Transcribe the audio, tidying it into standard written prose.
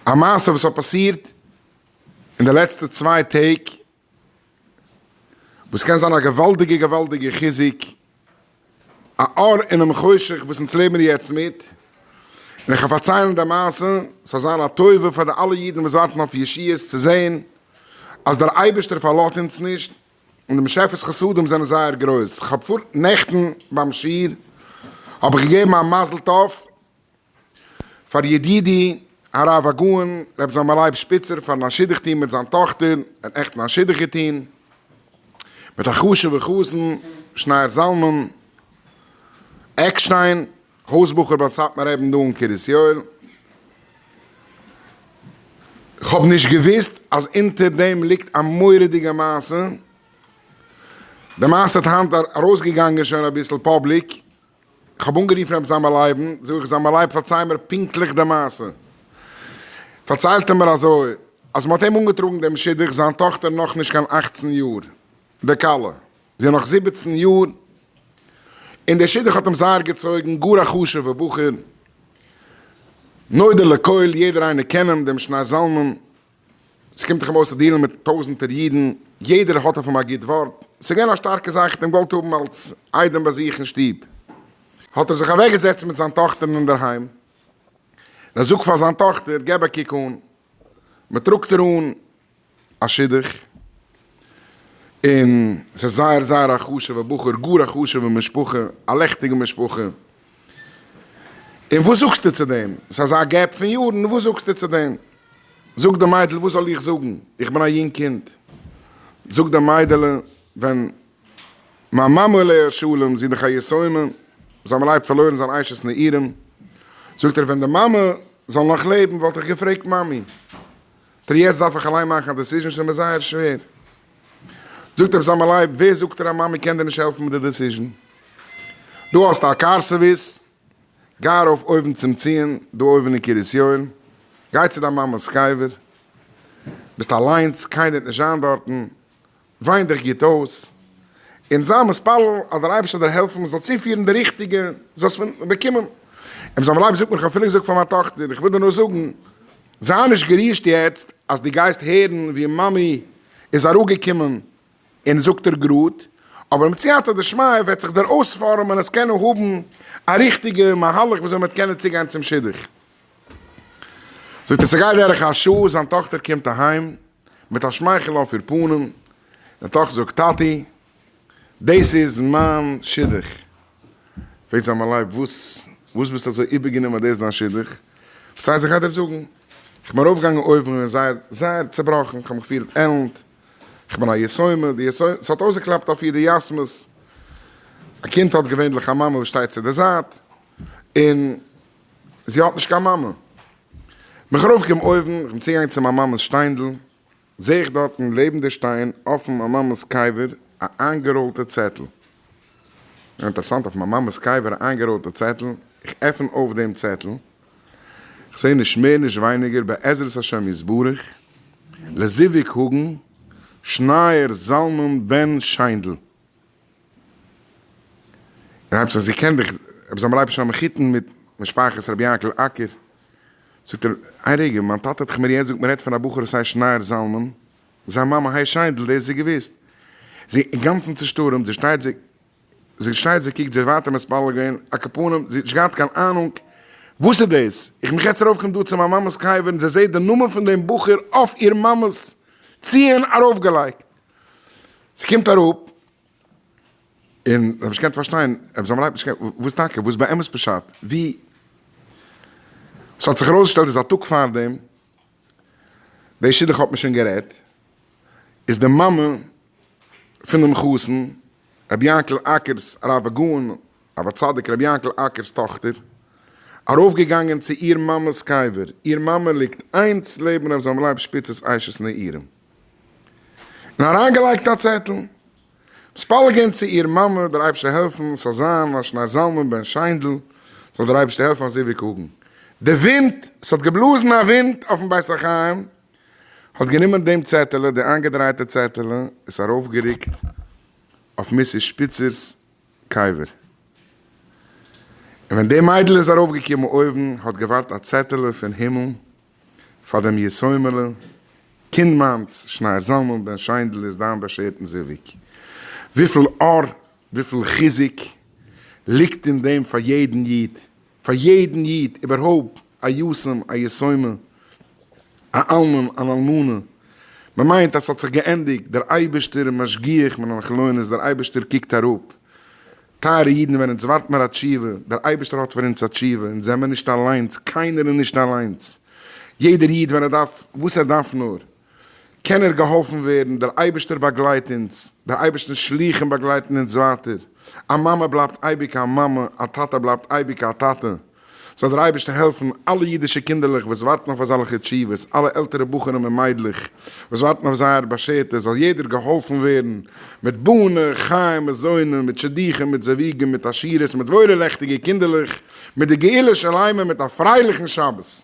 א מעשה וואס האט פאסירט אין די לעצטע צוויי טעג, וואס קען זיין א געוואלדיגע געוואלדיגע חיזוק, א אור אינעם חושך וואס אונז לעבן יעצט מיט, און איך וועל פארציילן די מעשה, ס'זאל זיין א טובה פאר די אלע אידן וואס ווארטן אויף ישועות צו זען אז דער אייבערשטער פארלאזט אונז נישט, און דעם באשעפער'ס חסדים זענען זייער גרויס. כ'האב פאר נעכטן ביים שיעור האב איך געגעבן א מזל טוב פאר ידידי הרב הגאון ר' זלמן לייב שפיצער פארן א שידוך טון מיט זיין טאכטער, ער האט נעכטן א שידוך געטון מיט א חשוב'ע חתן שניאור זלמן עקשטיין, הויז בחור ביי סאטמאר רעבין דא אין קרית יואל. כ'האב נישט געוואוסט אז אונטער דעם ליגט א מורא'דיגע מעשה. די מעשה האט היינט ארויסגעגאנגען שוין אביסל public. כ'האב אנגערופן רבי זלמן לייב'ן, זאג איך זלמן לייב פארצייל מיר פונקטליך די מעשה. פארציילט ער מיר אזוי, אז מ'האט אים אנגעטראגן דעם שידוך, זיין טאכטער נאכנישט קיין אכצן יאר, די כלה, זי איז נאך 17 יאר, און דער שידוך האט אים זייער געצויגן, גאר א חשוב'ע בחור, נודע לכל, יעדער איינער קען אים, דעם שניאור זלמן, ס'קומט דאך אים אויס צו deal ן מיט טויזענטער אידן, יעדער האט אויף אים א גוט ווארט, ס'איז געווען א שטארקע זאך אים געוואלט האבן אלס איידעם ביי זיך אין שטוב. האט ער זיך אוועקגעזעצט מיט זיין טאכטער אינדערהיים, און ער זאגט פאר זיין טאכטער, געב א קוק אן, מ'טראגט איר אן א שידוך, און ס'איז זייער זייער א חשוב'ע בחור, גאר א חשוב'ע משפחה, א לעכטיגע משפחה, און וואס זאגסטו צו דעם? ס'איז אזא gap פון יארן, וואס זאגסטו צו דעם? זאגט די מיידל, וואס זאל איך זאגן, איך בין א יונג קינד. זאגט די מיידעלע, ווען מיין מאמע עליה השלום, זי איז דאך א יתומה, זלמן לייב האט פארלוירן זיין אשת נעורים, זאגט ער, ווען די מאמע זאל נאך לעבן וואלט איך געפרעגט מאמי. טא יעצט דארף איך אליין מאכן א decision, ס'איז מיר זייער שווער. זאגט רבי זלמן לייב, ווער זאגט דיר אז מאמי קען דיר נישט העלפן מיט די decision? דא האסטו א קאר service, גיי ארויף אויבן צום ציון, דא אויבן אין קרית יואל, גיי צו דיין מאמע'ס קבר, ביסט אליינס, קיינער וועט נישט זיין דארטן, וויין דיך גוט אויס, און זיי מתפלל אז דער אייבערשטער זאל דיר העלפן זאל צופירן די ריכטיגע, זאלסט באקומען. רבי זלמן לייב זאגט מיר, איך האב אפילו געזאגט פאר מיין טאכטער, איך וויל דיר נאר זאגן, זיי נישט גערישט יעצט אז דו גייסט הערן ווי מאמי איז אראפגעקומען און זאגט דיר גראד, אבער מיט סייעתא דשמיא וועט זיך דיר אויספארעמען עס קענען האבן א ריכטיגע מהלך וויאזוי מ'וועט קענען צוגיין צום שידוך. זאגט ער ס'גייט בערך א שעה, זיין טאכטער קומט אהיים מיט א שמייכל אויף איר פנים, די טאכטער זאגט טאטי דאס איז מיין שידוך. פרעגט זלמן לייב וואס וואס ביסטו אזוי איבערגענומען אז דאס איז דיין שידוך? פארציילט זי איך גיי דיר זאגן, איך בין ארויפגעגאנגען אויבן און זייער זייער צעבראכן, איך האב מיך געפילט עלנד, איך בין א יתומה, די יתומה, ס'האט אויסגעקלאפט אויף איר די יתמות, א קינד האט געווענליך א מאמע וואס שטייט צו די זייט, און זי האט נישט קיין מאמע. בין איך ארויפגעקומען אויבן, איך בין צוגעגאנגען צו מיין מאמע'ס שטיינדל, זע איך דארטן לעבן די שטיין אויפן מיין מאמע'ס קבר א איינגעראלטע צעטל. אינטערעסאנט אויף מיין מאמע'ס קבר א איינגעראלטע צעטל, איך עפן אויף דעם צעטל, איך זע נישט מער נישט ווייניגער בעזרת השם יתברך לזיווג הגון שניאור זלמן בן שיינדל. און הייבט זיך זי קען דיך רבי זלמן לייב איז שוין א מחותן מיט משפחת רבי יענקל אקער, זאגט ער, איין רגע, מיין טאטע האט דאך מיר יעצט געזאגט מען רעדט פון א בחור וואס הייסט שניאור זלמן, זיין מאמע הייסט שיינדל, דאס האט זי געוואוסט. זי אינגאנצן צושטורעמט, זי שטייט זי זי שטייט זי קוקט זי איז ווייטער מתפלל געווען, על כל פנים זי האט נישט געהאט קיין אהנונג וואס איז דאס, איך מיך יעצט ארויפקומען דא צו מיין מאמע'ס קבר און זי זעט די נאמען פון דעם בחור אויף איר מאמע'ס ציון ארויפגעלייגט, זי קומט אראפ און זיי האבן נישט געקענט פארשטיין, רבי זלמן לייב האט נישט געקענט, וואס טאקע, וואס באמת פשט, ווי, ס'האט זיך ארויסגעשטעלט אז א טאג פארדעם, די שידוך האט מען שוין גערעדט, איז די מאמע פונעם חתן, רבי יענקל אקער'ס הרב הגאון הרב הצדיק רבי יענקל אקער'ס טאכטער, ארויפגעגאנגען צו איר מאמע'ס קבר, איר מאמע ליגט איינס לעבן רבי זלמן לייב שפיצער'ס אשת נעורים, און אריינגעלייגט א צעטל, מתפלל געווען צו איר מאמע, דער אייבערשטער העלפן ס'זאל זיין א שניאור זלמן בן שיינדל, זאל דער אייבערשטער העלפן א זיווג הגון. די ווינט, ס'האט געבלאזן א ווינט אויפן בית החיים, האט גענומען דעם צעטעלע, די איינגעדרייטע צעטעלע, עס ארויפגערוקט אויף Mrs. שפיצער'ס קבר. און ווען די מיידל איז ארויפגעקומען אויבן, האט געווארט א צעטעלע פון הימל. פאר דעם יתומ'עלע, קינד מיינס, שניאור זלמן בן שיינדל איז דיין באשערטן זיווג. וויפיל אור, וויפיל חיזוק ליגט אין דעם פאר יעדן איד, פאר יעדן איד, איבערהויפט א יתום, א יתומה, א אלמן, אן אלמנה. מען מיינט אז ס'האט זיך געענדיגט, דער אייבערשטער איז משגיח מן החלונות, דער אייבערשטער קוקט אראפ. טייערע אידן, ווען אונז ווארט מיר א תשובה, דער אייבערשטער האט פאר אונז א תשובה, אונז זעמיר נישט אליינס, קיינער איז נישט אליינס. יעדער איד ווען ער דארף וואס ער דארף נאר, קען ער געהאלפן ווערן, דער אייבערשטער באגלייט אונז, דער אייבערשטנ'ס שלוחים באגלייטן אונז ווייטער, א מאמע בלייבט אייביג א מאמע, א טאטע בלייבט אייביג א טאטע, זאל דער אייבערשטער העלפן אלע אידישע קינדערלעך וואס ווארטן אויף אזאלכע תשובות, אלע עלטערע בחורים און מיידלעך וואס ווארטן אויף זייער באשערטע, זאל יעדער געהאלפן ווערן מיט בני חיי מזוני, מיט שידוכים, מיט זיווגים, מיט עשירות, מיט וואוילע לעכטיגע קינדערלעך, מיט די גאולה שלימה, מיט א פרייליכן שבת.